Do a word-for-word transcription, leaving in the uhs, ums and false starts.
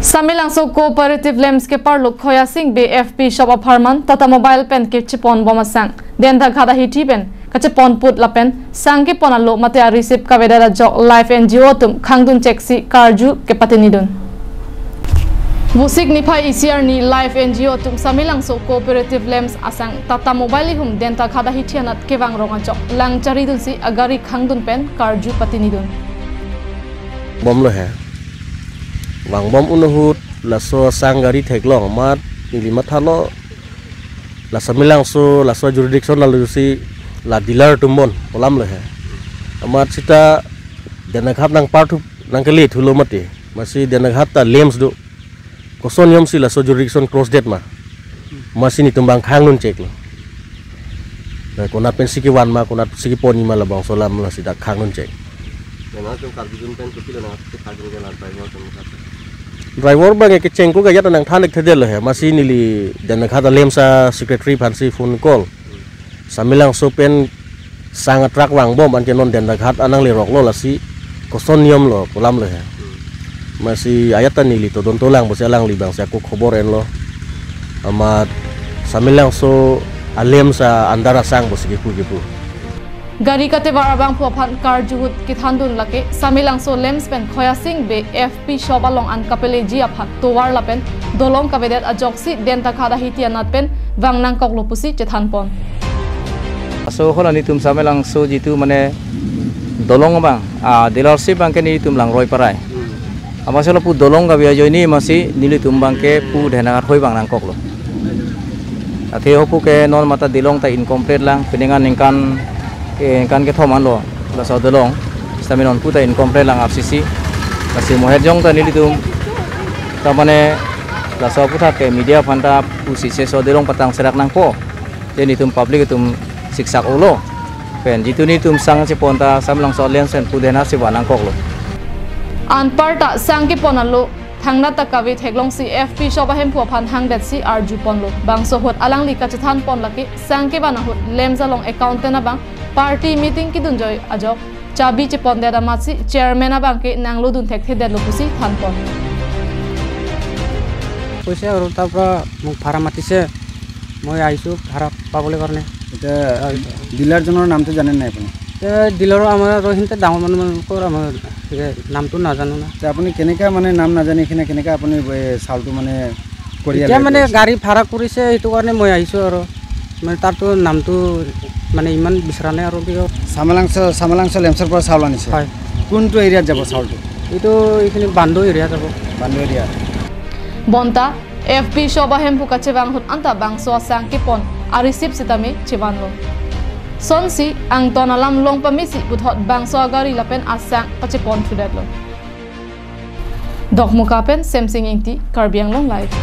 Samelangso Cooperative Lamps keparlo Khoyasing Bey F P shop apharman Tata Mobile pen kechepon bom asang Dentaghat ahithi pen kachepon put lapen sang kepon alo mate a-receipt kavedet ajok Life N G O atum khangdun cheksi karju kepatinidun. Vosik niphai isi arni Life N G O atum Samelangso Cooperative Lamps asang Tata Mobile ihum Dentaghat ahithi anat kevang rong ajok lang charidunsi agari khangdun pen karju patinidun. Bomlo he. Vangbom un ahut laso sang gari theklong amat neli mathalo, la Samelangso laso jurisdiction lalo si la dealer atum bon pu alam lo he. Amat sita Dentaghat nangparthu nangkele thulo mati. Amatsi Dentaghat ta lamps do. Koson niyom si laso jurisdiction cross det ma. Amatsi netum abang khangdun cheklo. Na konat pensi kevan ma, konat si keponji ma labangso alam lasi dak khangdun chek. Nangtum karjudun pen kopilo nangtum karjudun ke la driver atum khat. Driver abang ke chengko gaya nangthan-ik thedetlo he. Amatsi neli Dentaghat a-lamps a-secretary aphansi phone call. Samelangso pen sang a-truck vangbom anke non Dentaghat anang leroklo lasi koson niyom lo pu alam lo he. Amatsi ajat ta neli todonto lang pusi alangli abangsi ako khobor enlo. Amat Samelangso a-lamps a-under asang pusi kepu kepu. Gari katevar abangphu aphan karju ahut kethandun lake Samelangso Lamps pen Khoyasing Bey F P shop along an kapeleji aphan tovar lapen dolong kavedet ajoksi Dentaghat ahithi anat pen vang nangkoklo pusi chethanpon. Laso hala netum Samelangso jitu mane dolong abang, ah, dealership abang ke netum Langroi Parai. Amatsi lapu dolong kave ajoine amatsi nelitum abang ke pu Dentaghat hoi vang nangkoklo. Athe hopu ke non mata dolong ta incomplete lang, penang aningkan ke, ningkan kethom anlo laso dolong. Sitame non pu ta incomplete lang R C C. Lasi mohet jong ta nelitum ta mane laso aphuthak ke media aphan ta pusi si laso dolong patang serak nangpo. Te netum public atum siksak-olo. Pen jitu netum sang chepon ta Samelangso Lamps pen pu Dentaghat si vang nangkoklo. Anparta sang kepon alo thangnat ta kave theklongsi F P shop ahemphu aphan hangdetsi arjuponlo. Bangso ahut alangli kachethanpon lake sang kevan ahut lamps along accountant abang party meeting kedunjoi ajok chabi chepondet amatsi chairman abang ke nanglodun thekthedetlo pusi thanpon. কৈছে আৰু তাৰ পৰা মোক ভাড়া মাতিছে, মই আহিছোঁ ভাড়া পাবলৈ কাৰণে। এতিয়া ডিলাৰজনৰ নামটো জানে নাই আপুনি? এতিয়া ডিলাৰৰ আমাৰ আৰু সিহঁতে ডাঙৰ মানুহ, মানুহৰ আমাৰ নামটো নাজানো না। এতিয়া আপুনি কেনেকৈ মানে নাম নাজানি কিনে কেনেকৈ আপুনি এই চাউলটো মানে কঢ়িয়াই এতিয়া লৈ মানে গৈছে? গাড়ী ভাড়া কৰিছে, সেইটো কাৰণে মই আহিছোঁ আৰু। মানে তাতো নামটো মানে ইমান বিচৰা নাই আৰু কিয়। চামেলাংচ', চামেলাংচ' লেমচৰ পৰা চাউল আনিছে? হয়। কোনটো এৰিয়াত যাব চাউলটো? এইটো এইখিনি বান্দো এৰিয়া যাব। বান্দো area. Bonta, F P shop ahemphu kachevang ahut anta bangso asang kepon a-receipt sitame chevanlo. Sonsi, angton alam long pamisi puthot bangso agari lapen asang pachepon thudetlo. Dokmoka pen Semsing Ingti, Karbi Anglong Live.